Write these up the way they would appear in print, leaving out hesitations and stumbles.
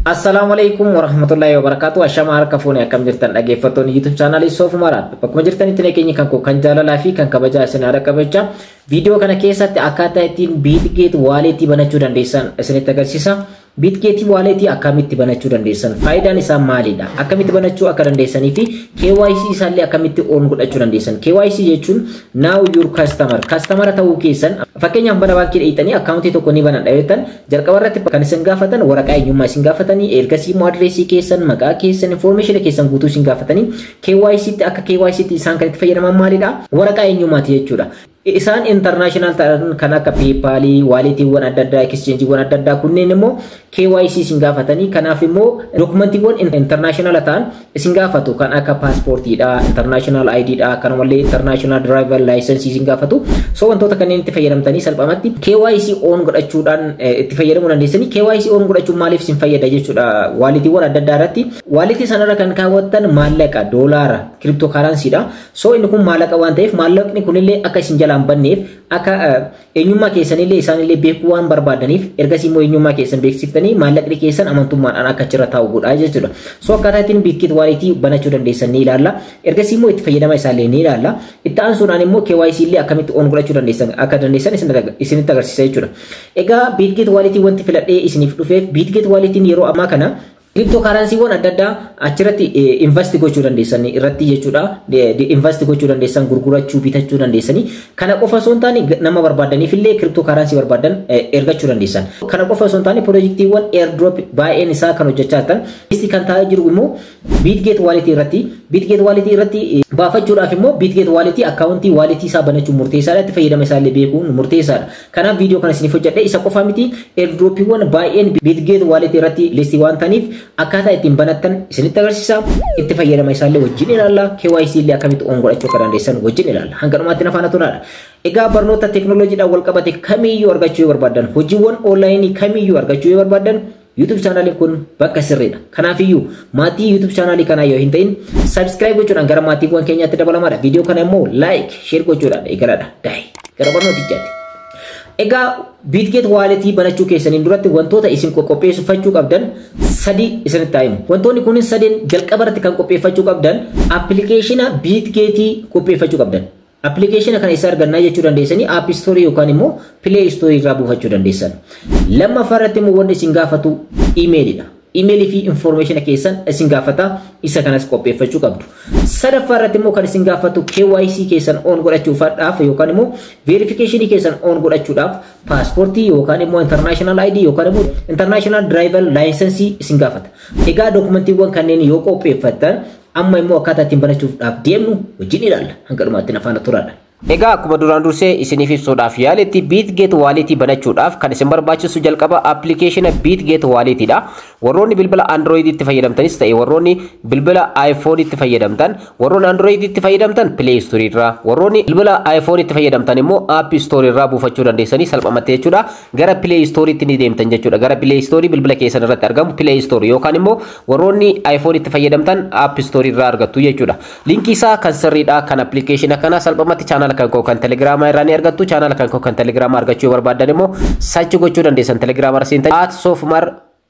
Assalaamu alaikum warahmatullahi wabarakatuh. Ashama harka fuune, akkam jirtan dhaggeeffattoonni YouTube chaanaalii Soof Maraat? Bakkuma jirtanitti nageenyi kan koo kan jaalalaa fi kan kabajaa isin haadha kabajaa. Viidiyoo kana keessatti akkaataa ittiin Bitget wallet banachuu dandeessan isinitti agarsiisa. Bitget wallet akkamitti banachuu dandeessan? Faayidaan isaa maalidha? Akkamitti banachuu akka dandeessanii fi KYC isaallee akkamitti on godhachuu dandeessan? KYC jechuun Know Your Customer. Customer ta'uu keessan, fakkeenyaaf mana baankii dheeyxanii akkaawuntii tokko ni banadha jettan, jalqaba irratti kan isin gaafatan waraqaa eenyummaa isin gaafatanii, ergasii immoo adreesii keessan, maqaa keessan, information keessan guutuu isin gaafatanii. KYC tti akka KYC tti isaan kan itti fayyadaman maalidha? Waraqaa eenyummaati jechuudha. Isaan international ta'an kan akka PayPal, walletiiwwan adda addaa, exchangeewwan adda addaa kunneen immoo KYC isin gaafatanii, kanaaf immoo dookumentiiwwan international ta'an isin gaafatu, kan akka paaspoortiidha, international ID dha, kanumallee international driver license isin gaafatu. So wantoota kanneen itti fayyadamtanii salphumatti KYC on godhachuudhaan itti fayyadamuu dandeessanii. KYC on godhachuun maaliif isin fayyada jechuudha? Walletiiwwan adda addaa irratti walletii sanarra kan kaawwattan maallaqa doolaara, cryptocurrency dha. So inni kun maallaqa waan ta'eef, maallaqni kunillee akka isin jalaan banneef, akka eenyummaa keessanillee isaanillee beekuu waan barbaadaniif, ergasii immoo eenyummaa keessan beeksiftanii maallaqni keessan amantummaadhaan akka achirra taa'u godha jechuudha. So akkaataa ittiin Bitget wallet banachuu dandeessan ni ilaalla. Ergasii immoo itti fayyadama isaallee ni ilaalla. Itti aansuudhaan immoo KYC illee akkamitti on godhachuu dandeessan akka dandeessan isinitti agarsiisa jechuudha. Egaa Bitget wallet wanti filadhee isiniif dhufeef, Bitget walletiin yeroo ammaa kana cryptocurrencywwan adda addaa achirratti invest gochuu dandeessan irratti jechuudha. Invest gochuu dandeessan, gurgurachuu, bitachuu dandeessanii. Kana qofa osoo hin taane, nama barbaadaniif illee cryptocurrency barbaadan ergachuu dandeessan. Kana qofa osoo hin taane, piroojeektiiwwan airdrop baay'een isaa kan hojjechaa jirtan. Isti kan taa'ee jiru immoo Bitget wallet irratti. Bitget wallet irratti baafachuudhaaf immoo Bitget wallet akkaawuntii wallet isaa banachuun murteessaadha. Itti fayyadama isaallee beekuun murteessaadha. Kanaaf viidiyoo kana isiniif hojjedhe. Isa qofa miti, airdropiiwwan baay'een Bitget wallet irratti list waan ta'aniif akkaataa ittiin banattan isinitti agarsiisa. Itti fayyadama isaallee wajjin ilaalla. KYC illee akkamitti on godhachuu akka dandeessan wajjin ilaalla. Hanga dhumaatti na faana turaadha. Egaa barnoota teekinooloojiidhaan wal qabate kamiyyuu argachuu yoo barbaaddan, hojiiwwan onlaayinii kamiyyuu argachuu yoo barbaaddan, YouTube chaanaaliin kun bakka sirriidha. Kanaafiyyuu maatii YouTube chaanaalii kanaa yoo hin ta'in, subscribe gochuudhaan gara maatiiwwan keenyaatti dabalamaadha. Viidiyoo kana immoo like, share gochuudhaan eegaladha. Daa'e gara barnootichaatti. Egaa Bitget wallet banachuu keessaniin duratti wantoota isin qopheeffachuu qabdan sadi isinitti himu. Wantoonni kunin sadeen jalqaba irratti kan qopheeffachuu qabdan appilikeeshina Bitgetii qopheeffachuu qabdan. Appilikeeshina kana isa argannaa jechuu dandeessanii, App Store yookaan immoo Play Store irraa buufachuu dandeessan. Lammaffaa irratti immoo wanti isin gaafatu iimeelidha. Iimeelii fi information keessan isin gaafata, isa kanas qopheeffachuu qabdu. Sadaffaa irratti immoo kan isin gaafatu KYC keessan on godhachuudhaaf yookaan immoo verification keessan on godhachuudhaaf paaspoortii yookaan immoo international ID yookaan immoo international driver license isin gaafata. Egaa dookumentiiwwan kanneen yoo qopheeffattan, amma immoo akkaataa ittiin banachuudhaaf deemnu wajjin ilaalla. Hanga dhumaatti na faana turaadha. Egaa akkuma duraan dursee isiniif ibsuudhaaf yaaletti, Bitget wallet banachuudhaaf kan isin barbaachisu jalqaba appilikeeshina Bitget walletiidha. Warroonni bilbila Android itti fayyadamtanis ta'e warroonni bilbila iPhone itti fayyadamtan, warroonni Android itti fayyadamtan Play Store irraa, warroonni bilbila iPhone itti fayyadamtan immoo App Store irraa buufachuu dandeessanii salphumatti jechuudha. Gara Play Store itti ni deemtan jechuudha. Gara Play Store bilbila keessan irratti argamu Play Store yookaan immoo warroonni iPhone itti fayyadamtan App Store irraa argattu jechuudha. Linkii isaa kan sirriidha, kan appilikeeshina kana salphumatti chaanala kan koo kan Telegiraamaa irraa ni argattu. Chaanala kan koo kan Telegiraamaa argachuu yoo barbaaddan immoo search gochuu dandeessan. Telegiraama irra seentan @Soofumar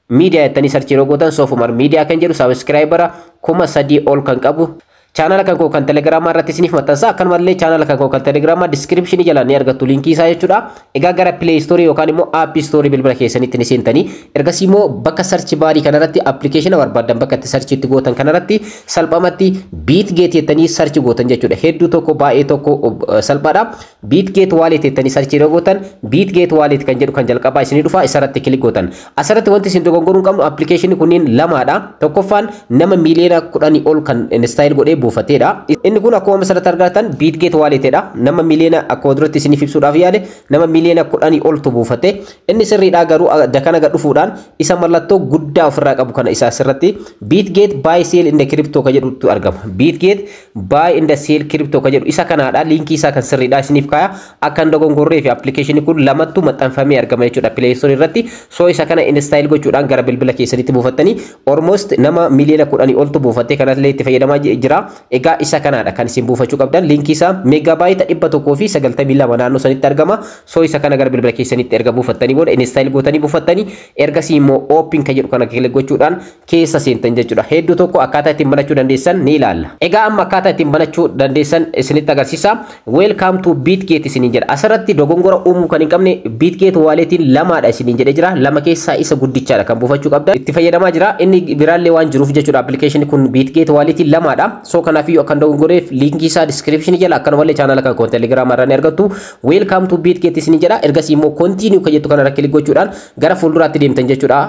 Miidiyaa jettanii search yeroo gootan, Soofumar Miidiyaa kan jedhu subscribera 3000 ol kan qabu chaanala kan koo kan Telegiraamaa irratti isiniif maxxansa. Akkanumallee chaanala kan koo kan Telegiraamaa descriptionii jala ni argattu linkii isaa jechuudha. Egaa gara Play Store yookaan immoo App Store bilbila keessanitti ni seentanii, ergasii immoo bakka search barii kanarratti appilikeeshina barbaaddan bakka itti search itti gootan kanarratti salphumatti Bitget jettanii search gootan jechuudha. Hedduu tokko, baay'ee tokko salphaadha. Bitget wallet jettanii search yeroo gootan, Bitget wallet kan jedhu kan jalqabaa isinii dhufa, isarratti click gootan. Asirratti wanti isin dogongoruu hin qabnu appilikeeshinii kunniin lamaadha. Tokkoffaan nama miiliyoona 10 ol kan install godhee buufateedha. Inni kun akkuma asirratti argatan Bitget walletidha. Nama miiliyoona, akkuma duratti isiniif ibsuudhaaf yaale, nama miiliyoona 10 oltu buufate. Inni sirriidha, garuu kana gad dhufuudhaan isa mallattoo guddaa ofirraa qabu kana isa asirratti Bitget buy sell in the crypto ka jedhutu argama. Bitget buy in the sell crypto ka jedhu isa kanaadha. Linkii isaa kan sirriidha isiniif kaaya. Akka hin dogongorree fi appilikeeshinii kun lamattu maxxanfamee argama jechuudha Play Store irratti. So isa kana install gochuudhaan gara bilbila keessanitti buufattanii, almost nama miiliyoona 10 oltu buufatee kanallee itti fayyadamaa jira. Egaa isa kanaadha kan isin buufachuu qabdan. Linkii isaa megabyte 192 naannoo sanitti argama. So isa kana gara bilbila keessanitti erga buufattanii booda, install gootanii buufattanii, ergasii immoo open kan jedhu kana click gochuudhaan keessa seentan jechuudha. Hedduu tokko akkaataa ittiin banachuu dandeessan ni ilaalla. Egaa amma akkaataa ittiin banachuu dandeessan isinitti agarsiisa. "Welcome to Bitget" isiniin jedha. Asirratti dogongora uumuu kan hin qabne, Bitget walletiin lamaadha isiniin jedhee jira. Lama keessaa isa guddichaadha kan buufachuu qabdan. Itti fayyadamaa jira. Inni biraallee waan jiruuf jechuudha. Appilikeeshinii kun Bitget walletiin lamaadha. So kanaafiyyuu akkan dogongoreef linkii isaa description jala, akkanumallee chaanala kan koon Telegiraama irraa ni argattu. "Welcome to Bitget" isiniin jedha. Ergasii immoo "continue" kan jettu kana click gochuudhaan gara fuulduraatti deemtan jechuudha.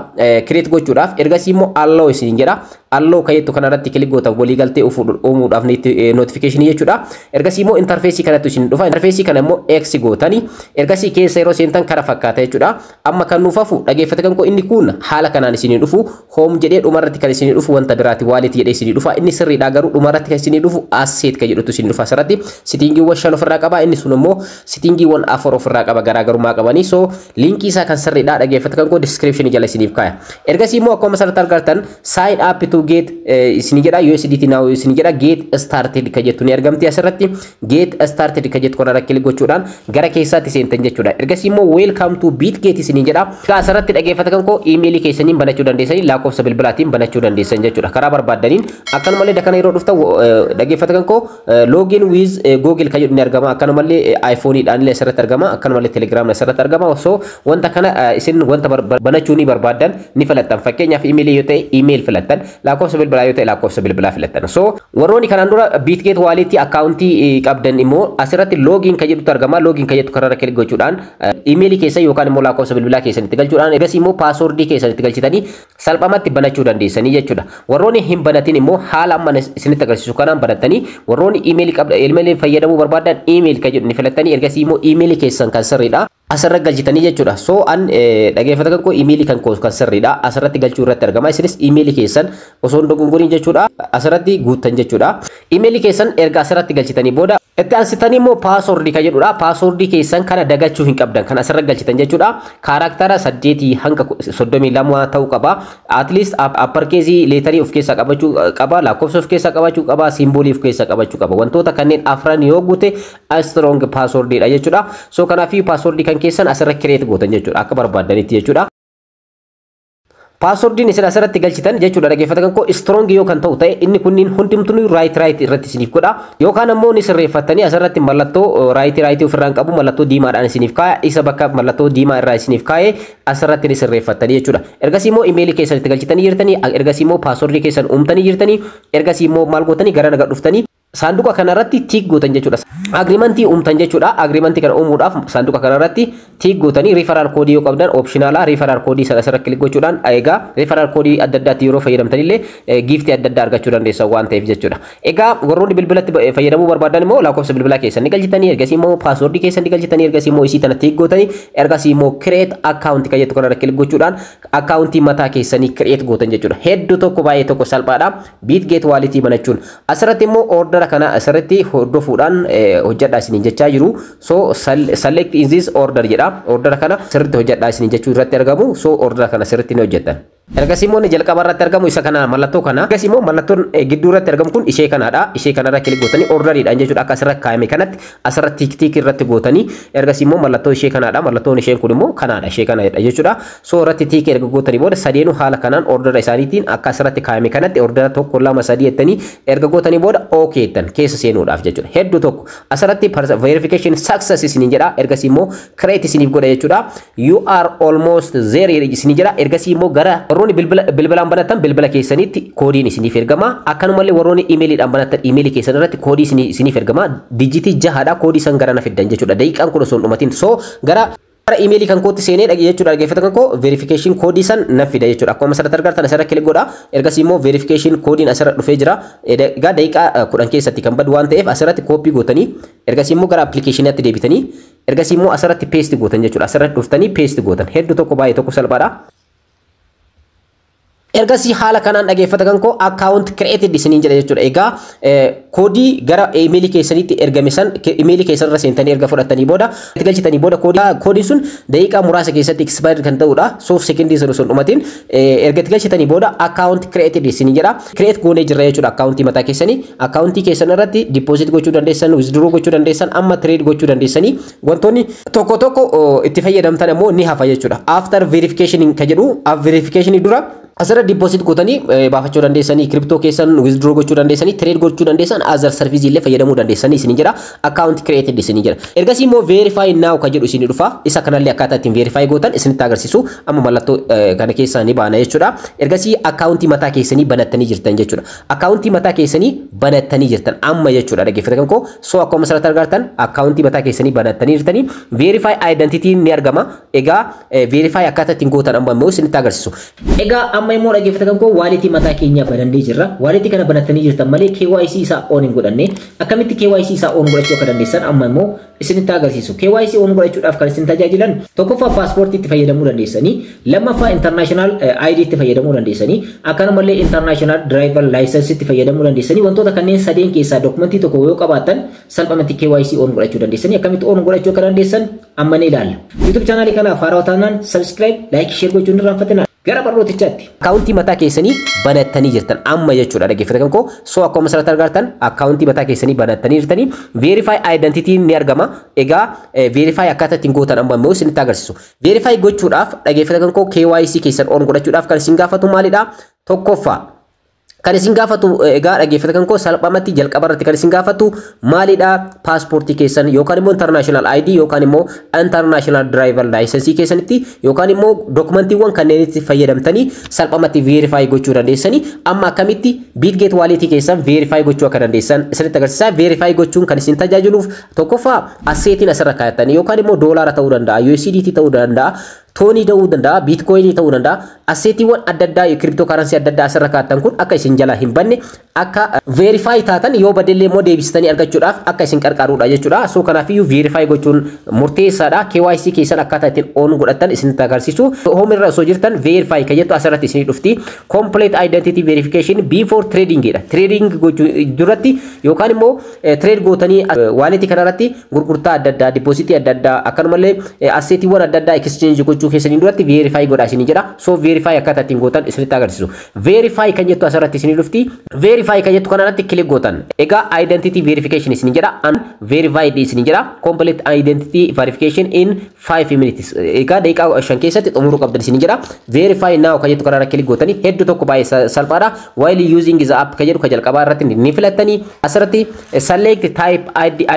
Create gochuudhaaf ergasii immoo "allow" isiniin jedha. "Allow" kan jettu kanarratti click gootan, waliigaltee uumuudhaaf notification jechuudha. Ergasii immoo interface kanatti isin dhufa. Interface kana immoo X gootanii ergasii keessa yeroo seentan kana fakkaata jechuudha. Amma kan nuuf hafu, dhageeffata kan koo, inni kun haala kanaan isinii dhufu, "home" jedhee dhumarratti kan isinii dhufu wanta biraati, "wallet" jedhee isinii dhufa. Inni sirriidha, garuu dhumarratti kan isinii dhufu "asset" kan jedhutu isinii dhufa. Asirratti settingiiwwan shan ofirraa qaba. Inni sun immoo settingiiwwan afur ofirraa qaba, garaagarummaa qabanii. So linkii isaa kan sirriidha, dhageeffata kan koo, description jala isiniif kaaya. Ergasii immoo akkuma asirratti argattan "sign up to get" isinii jedha, "USDT now" isinii jedha, "get started" kan jettu ni argamti asirratti. "Get started" kan jettu kanarra click gochuudhaan gara keessaatti seentan jechuudha. Ergasii immoo "welcome to Bitget" isinii jedha. Egaa asirratti, dhageeffata kan koo, iimeelii keessaniin banachuu dandeessanii, lakkoofsa bilbilaatiin banachuu dandeessan jechuudha. Karaa barbaaddaniin. Akkanumallee dakana yeroo dhuftan, dhageeffata kan koo, "login with Google" kan jedhu ni argama. Akkanumallee iPhone-dhaan illee asirratti argama. Akkanumallee Telegram asirratti argama. So wanta kana isin wanta banachuu ni barbaaddan ni filattan. Fakkeenyaaf iimeelii yoo ta'e email filattan, lakkoofsa bilbilaa yoo ta'e lakkoofsa bilbilaa filattan. So warroonni kanaan dura Bitget wallet akkaawuntii qabdan immoo asirratti "login" kan jedhutu argama. "Login" kan jettu kanarra click gochuudhaan iimeelii keessa yookaan immoo lakkoofsa bilbilaa keessanitti galchuudhaan, ergasii immoo passwordii keessanitti galchitanii salphumatti banachuu dandeessanii jechuudha. Warroonni hin banatin immoo haala amma isinitti agarsiisu kanaan banattanii, warroonni iimeelii qabda, iimeelii fayyadamuu barbaadan "email" kan jedhu ni filattanii, ergasii immoo iimeelii keessan kan sirriidha asirra galchitanii jechuudha. So an, dhageeffata kan koo, iimeelii kan koo kan sirriidha asirratti galchuu irratti argama. Isinis iimeelii keessan osoo hin dogongoriin jechuudha asirratti guuttan jechuudha. Iimeelii keessan erga asirratti galchitanii booda itti aansitanii immoo passwordii kan jedhudha. Passwordii keessan kana dagachuu hin qabdan, kan asirra galchitan jechuudha. Charactera 8 hanga 32 ta'uu qaba. At least uppercase letterii of keessaa qabachuu qaba. Lakkoofsa of keessaa qabachuu qaba. Symbolii of keessaa qabachuu qaba. Wantoota kanneen afran yoo guute strong passwordiidha jechuudha. So kanaafii passwordii kan keessan asirra create gootan jechuudha, akka barbaaddanitti jechuudha. Passwordiin isin asirratti galchitan jechuudha, dhaggeeffata kan koo, strong yoo kan ta'u ta'e, inni kunniin hundumtuu right right irratti isiniif godha, yookaan ammoo ni sirreeffattanii asirratti mallattoo right right ofirraa hin qabu mallattoo diimaadhaan isiniif kaaya. Isa bakka mallattoo diimaa irraa isiniif kaa'ee asirratti ni sirreeffattanii jechuudha. Ergasii immoo imeelii keessan itti galchitanii jirtanii, ergasii immoo passwordii keessan uumtanii jirtanii, ergasii immoo maal gootanii gara nagaa dhuftanii saanduqa kanarratti tick gootan jechuudha. Agreementii uumtan jechuudha. Agreementii kana uumuudhaaf saanduqa kanarratti tick gootanii, referral codeii yoo qabdan optionalaa, referral codeii sana asirra click gochuudhaan, egaa referral codeii adda addaatti yeroo fayyadamtanillee giftii adda addaa argachuu dandeessan waan ta'eef jechuudha. Egaa warroonni bilbilatti fayyadamuu barbaadan immoo lakkoofsa bilbilaa keessan ni galchitanii, ergasii immoo passwordii keessan ni galchitanii, ergasii immoo isii tana tick gootanii, ergasii immoo "create account" kan jettu kanarra click gochuudhaan akkaawuntii mataa keessanii create gootan jechuudha. Hedduu tokko, baay'ee tokko salphaadha. Bitget walletii banachuun. Asirratti immoo ordera kana asirratti hordofuudhaan hojjedhaa isiniin jechaa jiru. So "select in this order" jedha. Ordera kana sirriitti hojjedhaa isiniin jechuu irratti argamu. So ordera kana sirriitti ni hojjettan. Ergasii immoo inni jalqaba irratti argamu isa kana, mallattoo kana. Ergasii immoo mallattoon gidduu irratti argamu kun ishee kanaadha. Ishee kanarra click gootanii orderiidhaan jechuudha. Akka asirra kaa'ame kanatti asirra tick tick irratti gootanii, ergasii immoo mallattoo ishee kanaadha. Mallattoon isheen kun immoo kanaadha. Ishee kanadha jechuudha. So irratti tick erga gootanii booda sadeenuu haala kanaan ordera isaaniitiin akka asirratti kaa'ame kanatti ordera tokko, lama, sadii jettanii erga gootanii booda "okay" jettan keessa seenuudhaaf jechuudha. Hedduu tokko asirratti "verification success" isiniin jedha. Ergasii immoo create isiniif godha jechuudha. "You are almost there" isiniin jedha. Ergasii immoo gara warroonni bilbilaan banatan bilbila keessanitti koodiin isiniif ergama. Akkanumallee warroonni iimeeliidhaan banatan iimeelii keessan irratti koodii isiniif ergama. Digitii jahadha, koodii san gara na fiddan jechuudha. Daqiiqaan kun osoo hin dhumatin. So gara iimeelii kan kootti seenee dhaqee jechuudha, dhaggeeffata kan koo, verification koodii san na fida jechuudha. Akkuma asirratti argartan asirra click godha. Ergasii immoo verification koodiin asirra dhufee jira. Egaa daqiiqaa 10 keessatti kan badu waan ta'eef asirratti copy gootanii, ergasii immoo gara appilikeeshiniitti deebitanii, ergasii immoo asirratti paste gootan jechuudha. Asirratti dhuftanii paste gootan. Hedduu tokko, baay'ee tokko salphaadha. Ergasii haala kanaan, dhaggeeffata kan koo, account created isiniin jedha jechuudha. Egaa koodii gara imeelii keessanitti ergame san imeelii keessan irra seentanii erga fudhattanii booda, itti galchitanii booda, koodiin sun daqiiqaa muraasa keessatti expire kan ta'udha. So sekendii sun osoo hin dhumatin erga itti galchitanii booda account created isiniin jedha. Create goonee jirra jechuudha akkaawuntii mataa keessanii. Akkaawuntii keessan irratti deposit gochuu dandeessan, withdraw gochuu dandeessan, amma trade gochuu dandeessanii, wantoonni tokko tokko itti fayyadamtan immoo ni hafa jechuudha. After verification ka jedhu, verification dura asirra deposit gootanii baafachuu dandeessanii, crypto keessan withdraw gochuu dandeessanii, trade gochuu dandeessan, other service illee fayyadamuu dandeessanii isin jedha. Account created isin jedha. Ergasii immoo verify now ka jedhu isin dhufa. Isa kanallee akkaataa ittiin verify gootan isinitti agarsiisu. Amma mallattoo kana keessaa ni baana jechuudha. Ergasii akkaawuntii mataa keessanii banattanii jirtan jechuudha. Akkaawuntii mataa keessanii banattanii jirtan amma jechuudha, dhaggeeffatan koo. So akkuma asirratti argartan akkaawuntii mataa keessanii banattanii jirtanii, verify identity ni argama. Egaa verify akkaataa ittiin gootan amma immoo isinitti agarsiisu. Egaa amma immoo, dhaggeeffatan koo, waaletii mataa keenyaa banannee jirra. Waaletii kana banattanii jirtan malee KYC isaa on hin godhanne. Akkamitti KYC isaa on godhachuu akka dandeessan amma immoo isinitti agarsiisu. KYC on godhachuudhaaf kan isin tajaajilan tokkoffaa paaspoortii itti fayyadamuu dandeessanii, lammaffaa international ID itti fayyadamuu dandeessanii, akkanumallee international driver license itti fayyadamuu dandeessanii. Wantoota kanneen sadeen keessaa dokumentii tokko yoo qabaattan salphumatti KYC on godhachuu dandeessanii. Akkamitti on godhachuu akka dandeessan amma ni ilaalla. YouTube chaanaalii kanaaf haarawaa taanaan subscribe, like, share gochuun irraanfatina. Gara barnootichaatti. Akkaawuntii mataa keessanii banattanii jirtan amma jechuudha, dhaggeeffatan koo. So akkuma asirratti argartan akkaawuntii mataa keessanii banattanii jirtanii, verify identity ni argama. Egaa verify akkaataa ittiin gootan amma immoo isinitti agarsiisu. Verify gochuudhaaf, dhaggeeffatan koo, KYC keessan on godhachuudhaaf kan isin gaafatu maalidha? Tokkoffaa kan isin gaafatu, egaa dhaggeeffatan koo, salphumatti jalqaba irratti kan isin gaafatu maalidha? Paaspoortii keessan yookaan immoo international ID yookaan immoo international driver license keessanitti yookaan immoo dokumantiiwwan kanneenitti fayyadamtanii salphumatti verify gochuu dandeessanii. Amma akkamitti Bitget wallet keessan verify gochuu akka dandeessan isinitti agarsiisa. Verify gochuun kan isin tajaajiluuf tokkoffaa asseetiin asirra kaa'attanii yookaan immoo doolaara ta'uu danda'a, USDT ta'uu danda'a, toonii ta'uu danda'a, biitkooyinii ta'uu danda'a. Asseetiiwwan adda addaa, crypto currency adda addaa asirra kaa'attan kun akka isin jalaa hin banne, akka verify taatan, yoo badellee immoo deebistanii argachuudhaaf akka isin qarqaarudha jechuudha. So kanaafiyyuu verify gochuun murteessaadha. KYC keessan akkaataa ittiin on godhattan isinitti agarsiisu. Home irra osoo jirtan verify kan jettu asirratti isinii dhufti. Complete identity verification before trading jedha. Trading gochuu duratti yookaan immoo trade gootanii waaletii kanarratti gurgurtaa adda addaa, depositii adda addaa, akkanumallee asseetiiwwan adda addaa exchange gochuu keessanii duratti verify godhaa isinii jedha. So verify akkaataa ittiin gootan isinitti agarsiisu. Verify kan jettu asirratti isinii dhufti. Verify kan jettu kanarratti click gootan. Egaa identity verification isinii jedha. Unverified isinii jedha. Complete identity verification in 5 minutes. Egaa daqiiqaa 5 keessatti xumuruu qabdan isinii jedha. Verify now kan jettu kanarra click gootanii hedduu tokko baay'ee salphaadha. While using the app kan jedhu kan jalqabaa irratti ni filattanii, asirratti select type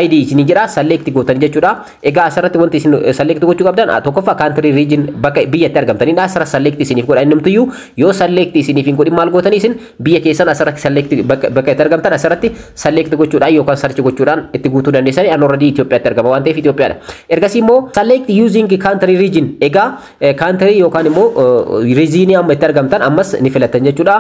ID isinii jedha. Select gootan jechuudha. Egaa asirratti wanti isin select gochuu qabdan tokkoffaa country region, bakka biyyatti argamtanidha. Asirra select isiniif godha innumtuyyuu. Yoo select isiniif hin godhin maal gootanii? Isin biyya keessan asirratti select, bakka itti argamtan asirratti select gochuudhaan yookaan search gochuudhaan itti guutuu dandeessanii. An already Itoophiyaatti argama waan ta'eef Itoophiyaadha. Ergasii immoo select using country region, egaa country yookaan immoo region amma itti argamtan ammas ni filattan jechuudha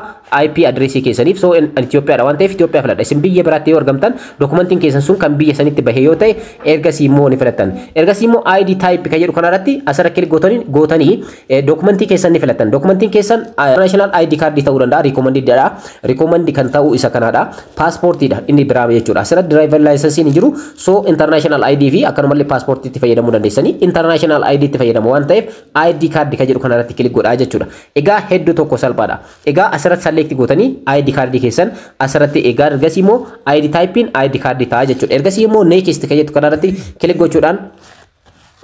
IP addressii keessaniif. So Itoophiyaadha waan ta'eef Itoophiyaa filadha. Isin biyya biraatti yoo argamtan, dokumentiin keessan sun kan biyya sanitti bahe yoo ta'e, ergasii immoo ni filattan. Ergasii immoo ID type kan jedhu kanarratti asirra click gootanii dokumentii keessan ni filattan. Dokumentiin keessan national ID card ta'uu danda'a, recommended dha. Recommend kan ta'u isa kanadha. Paaspoortiidha inni biraa jechuudha. Asirratti driver license hin jiru. So international ID fi akkanumallee paaspoortii itti fayyadamuu dandeessanii. International ID itti fayyadamu waan ta'eef ID card kan jedhu kanarratti click godhaa jechuudha. Egaa hedduu tokko salphaadha. Egaa asirratti select gootanii ID card keessan asirratti, egaa ergasii immoo ID typein ID card ta'a jechuudha. Ergasii immoo next kan jettu kanarratti click gochuudhaan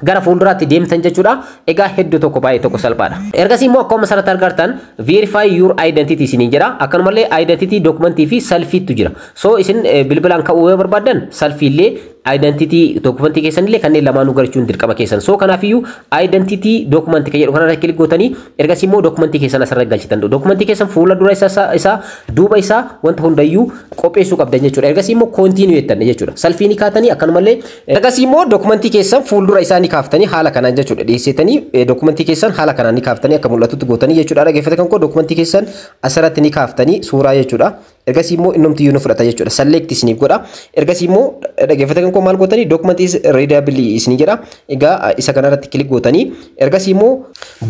gara fuulduraatti deemtan jechuudha. Egaa hedduu tokko baay'ee tokko salphaadha. Ergasii immoo akkuma asirratti argartan verify your identity isiniin jedha. Akkanumallee identity dokumentii fi selfietu jira. So isin bilbilaan ka'uu yoo barbaaddan selfie illee, identity dokumentii keessan illee, kanneen lamaanuu galchuun dirqama keessan. So kanaafiyyuu identity dokumentii kan jedhu kanarra click gootanii ergasii immoo dokumentii keessan asirra galchitan. Dokumentii keessan fuula dura isaa, duuba isaa, wanta hundayyuu qopheessuu qabdan jechuudha. Ergasii immoo continue jettan jechuudha. Selfie ni kaatanii, akkanumallee ergasii immoo dokumentii keessan fuuldura isaa ni kaaftanii haala kanaan jechuudha. Dhiyeessitanii dokumentii keessan haala kanaan ni kaaftanii akka mul'atutti gootanii jechuudha. Dhaggeeffata kan koo, dokumentii keessan asirratti ni kaaftanii suuraa jechuudha. Ergasii immoo innumtiyyuu ni fudhata jechuudha. Select isiniif godha. Ergasii immoo, dhaggeeffattoota koo, maal gootanii? "Document is readable" isinii jedha. Egaa isa kanarratti click gootanii, ergasii immoo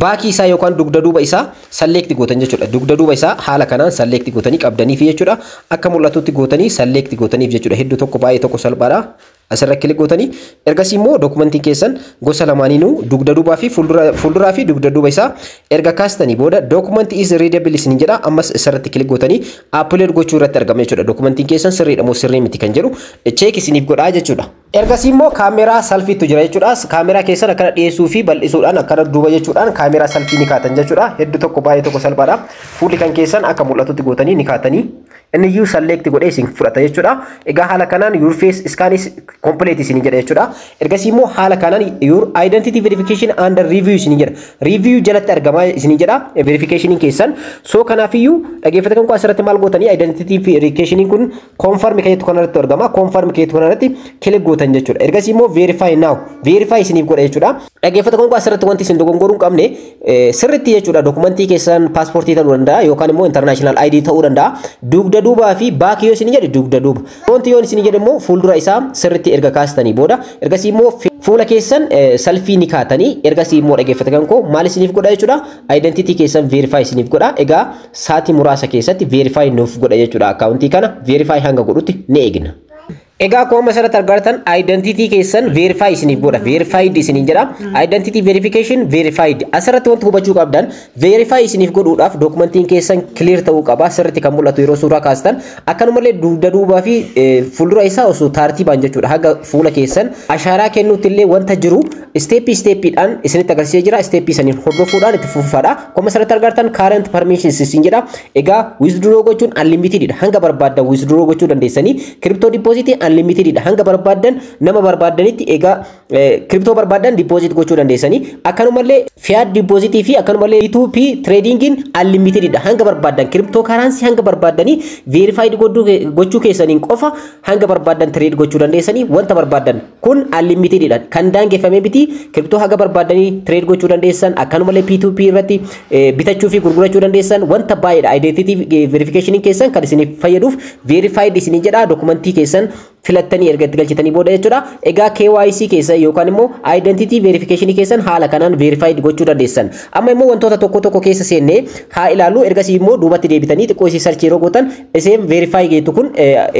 backii isaa yookaan dugda duuba isaa select gootan jechuudha. Dugda duuba isaa haala kanaan select gootanii qabdaniif jechuudha. Akka mul'atutti gootanii select gootaniif jechuudha. Hedduu tokko, baay'ee tokko salphaadha. Asirra click gootanii, ergasii immoo dookumentiin keessan gosa lamaaniinuu dugda duubaa fi fuulduraa fi dugda duuba isaa erga kaastanii booda, "Document is readable" isin jedha. Ammas isarratti click gootanii upload gochuu irratti argama jechuudha. Dookumentiin keessan sirriidha moo sirrii miti kan jedhu check isiniif godhaa jechuudha. Ergasii immoo kaameraa selfiitu jira jechuudha. Kaameraa keessan akkana dhiyeessuu fi bal'isuudhaan, akkana duuba jechuudhaan kaameraa selfie ni kaatan jechuudha. Hedduu tokko, baay'ee tokko salphaadha. Fuulli kan keessan akka mul'atutti gootanii ni kaatanii. Inni iyyuu select godhee isin fudhata jechuudha. Egaa haala kanaan "Your face scan is complete" isin jedha jechuudha. Ergasii immoo haala kanaan "Your identity verification under review" isin jedha. Review jalatti argamaa isin jedha verification keessan. So kanaafiyyuu, dhaggeeffattoota kan asirratti maal gootanii? Identity verification kun confirm kan jettu kanarratti argama. Confirm kan jettu kanarratti click gootan jechuudha. Ergasii immoo "Verify now". Verify isiniif godha jechuudha. Dhaggeeffattoota kan asirratti wanti isin dogongoruu hin qabne sirriitti jechuudha. Dokumentii keessan paaspoortii ta'uu danda'a yookaan immoo international ID ta'uu danda'a. Dugda duubaa fi backii yoo isin jedhe dugda duuba. Wanti yoo isin jedhe immoo fuuldura isaa sirriitti erga kaastanii booda, ergasii immoo fuula keessan selfie ni kaatanii, ergasii immoo, dhaggeeffattoota koo, maal isiniif godha jechuudha? Identity keessan verify isiniif godha. Egaa sa'aatii muraasa keessatti verify nuuf godha jechuudha. Akkaawuntii kana verify hanga godhutti ni eegna. Egaa akkuma asirratti argartan identity keessan verify isiniif godha. Verified isiniin jedha. Identity verification verified. Asirratti wanti hubachuu qabdan, verify isiniif godhuudhaaf dookumentiin keessan clear ta'uu qaba. Sirriitti kan mul'atu yeroo suuraa kaastan. Akkanumallee dugda duubaa fi fuuldura isaa osoo tartiibaan jechuudha. Haga fuula keessan ashaaraa kennuutti illee wanta jiru stepii stepiidhaan isinitti agarsiisee jira. Stepii saniin hordofuudhaan itti fufufaadha. Akkuma asirratti argartan "Current permissions" isin jedha. Egaa withdraw gochuun unlimited dha. Hanga barbaaddan withdraw gochuu dandeessanii. Crypto deposit unlimited dha. Hanga barbaaddan nama barbaaddanitti egaa crypto barbaaddan deposit gochuu dandeessanii. Akkanumallee fiat deposit fi akkanumallee P2P tradingin unlimited dha. Hanga barbaaddan crypto currency hanga barbaaddanii verified gochuu keessaniin qofa hanga barbaaddan trade gochuu dandeessanii. Wanta barbaaddan kun unlimited dha. Kan daangeffame miti. Crypto haga barbaaddanii trade gochuu dandeessan, akkanumallee P2P irratti bitachuu fi gurgurachuu dandeessan, wanta baay'eedha. Identity verification keessan kan isiniif fayyaduuf verified isinii jedha, dokumentii keessan filattanii erga itti galchitanii booda jechuudha. Egaa KYC keessa yookaan immoo identity verification keessan haala kanaan verified gochuu dandeessan. Amma immoo wantoota tokko tokko keessa seennee haa ilaallu. Ergasii immoo duubatti deebitanii xiqqoo isii search yeroo gootan isheen verify geettu kun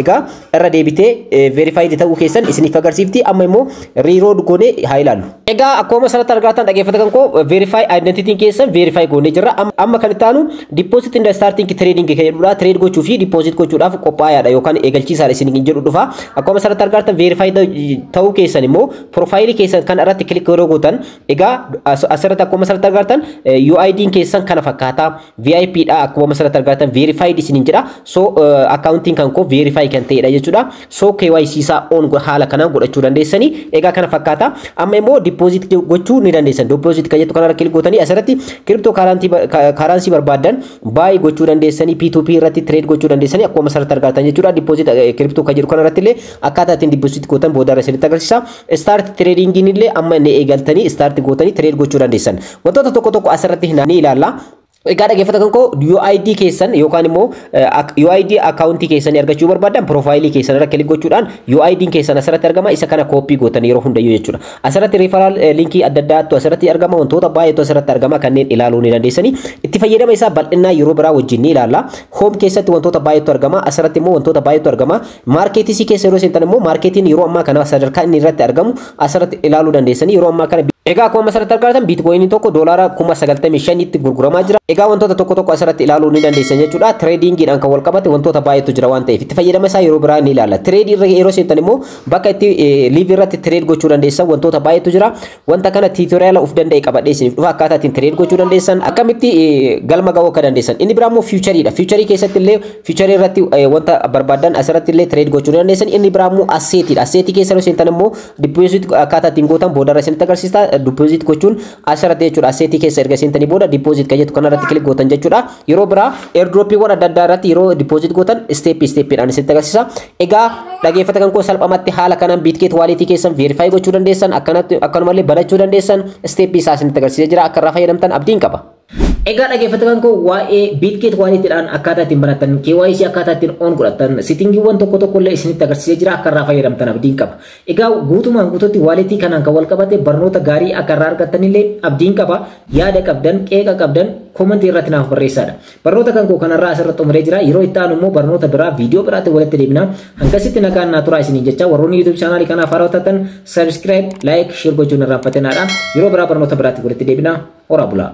egaa irra deebitee verified ta'uu keessan isiniif agarsiifti. Amma immoo reload goonee haa ilaallu. Egaa akkuma asirratti argatan, dhaggeeffatan koo, verify identity keessan verify goonee jirra. Amma kan itti aanu deposit and starting trading kan jedhudha. Trade gochuu fi deposit gochuudhaaf qophaa'aadha yookaan eegalchiisaadha isin jedhu dhufa. Akkuma asirratti argatan verify ta'uu keessan immoo profileii keessan kan irratti click yeroo gootan, egaa asirratti akkuma asirratti argatan UID keessan kana fakkaata, VIP dha. Akkuma asirratti argatan verified isiniin jedha. So accountiin kan koo verify kan ta'edha jechuudha. So KYC isaa on haala kanaan godhachuu dandeessanii. Egaa kana fakkaata. Amma immoo deposit gochuu ni dandeessan. Deposit kan jettu kanarra click gootanii asirratti crypto currency barbaadan buy gochuu dandeessanii, P2P irratti trade gochuu dandeessanii akkuma asirratti argatan jechuudha. Deposit crypto kan jedhu kanarratti illee akkaataa ittiin deposit gootan boodarra isinitti agarsiisa. Start tradingiin illee amma ni eegaltanii start gootanii trade gochuu dandeessan. Wantoota tokko tokko asirratti ni ilaalla. Egaa dhaggeeffata koo, UID keessan yookaan immoo UID akkaawuntii keessanii argachuu barbaadan, profileii keessan irra click gochuudhaan UID keessan asirratti argama. Isa kana copy gootan yeroo hundayyuu jechuudha. Asirratti referral linkii adda addaatu asirratti argama, wantoota baay'eetu asirratti argama, kanneen ilaaluu ni dandeessanii. Itti fayyadama isaa bal'inaa yeroo biraa wajjin ni ilaalla. Home keessatti wantoota baay'eetu argama, asirratti immoo wantoota baay'eetu argama. Marketsii keessa yeroo seentan immoo marketiin yeroo ammaa kana sadarkaa inni irratti argamu asirratti ilaaluu dandeessanii yeroo ammaa kana. Egaa akkuma asirratti argatan Bitcoiniin tokko $95,000tti gurguramaa jira. Egaa wantoota tokko tokko asirratti ilaaluu ni dandeessan jechuudha. Tradingiidhaan kan wal qabate wantoota baay'eetu jira waan ta'eef itti fayyadama isaa yeroo biraa ni ilaalla. Tradeii irra yeroo seentan immoo bakka itti live irratti trade gochuu dandeessan wantoota baay'eetu jira. Wanta kana tutoriala of danda'e qabadhee isiniif dhufa, akkaataa ittiin trade gochuu dandeessan, akkamitti galma ga'uu akka dandeessan. Inni biraa immoo featureiidha. Featureii keessatti illee featureii irratti wanta barbaadan asirratti illee trade gochuu dandeessan. Inni biraa immoo assetiidha. Assetii keessa yeroo seentan immoo deposit akkaataa ittiin gootan boodarra isinitti agarsiisa. Deposit gochuun asirratti jechuudha. Assetii keessa erga seentanii booda deposit kan jettu kanarratti click gootan jechuudha. Yeroo biraa airdroppiiwwan adda addaa irratti yeroo deposit gootan stepii stepiidhaan isinitti agarsiisa. Egaa dhaggeeffata kan koo, salphumatti haala kanaan Bitget walletii keessan verify gochuu dandeessan, akkanumallee banachuu dandeessan, stepii isaa isinitti agarsiisee jira. Akka irraa fayyadamtan abdiin qaba. Egaa dhaggeeffattoota koo, waa'ee Bitget Walletiidhaan akkaataa ittiin banatan, KYC akkaataa ittiin on godhatan, settingiiwwan tokko tokko illee isinitti agarsiisee jira. Akka irraa fayyadamtan abdiin qaba. Egaa guutumaan guutuutti walletii kanaan kan wal qabate barnoota gaarii akka irraa argattan illee abdiin qaba. Yaada qabdan, qeeqa qabdan commentii irratti naaf barreessaadha. Barnoota kan koo kanarraa asirratti xumuree jira. Yeroo itti aanu immoo barnoota biraa viidiyoo biraatti walitti deebina. Hangasitti nagaan naa turaa isiniin jecha, warroonni YouTube channelii kanaaf haaraa taatan subscribe, like, share gochuun irraanfatinaadha. Yeroo biraa barnoota biraatti walitti deebina. Horaa bulaa.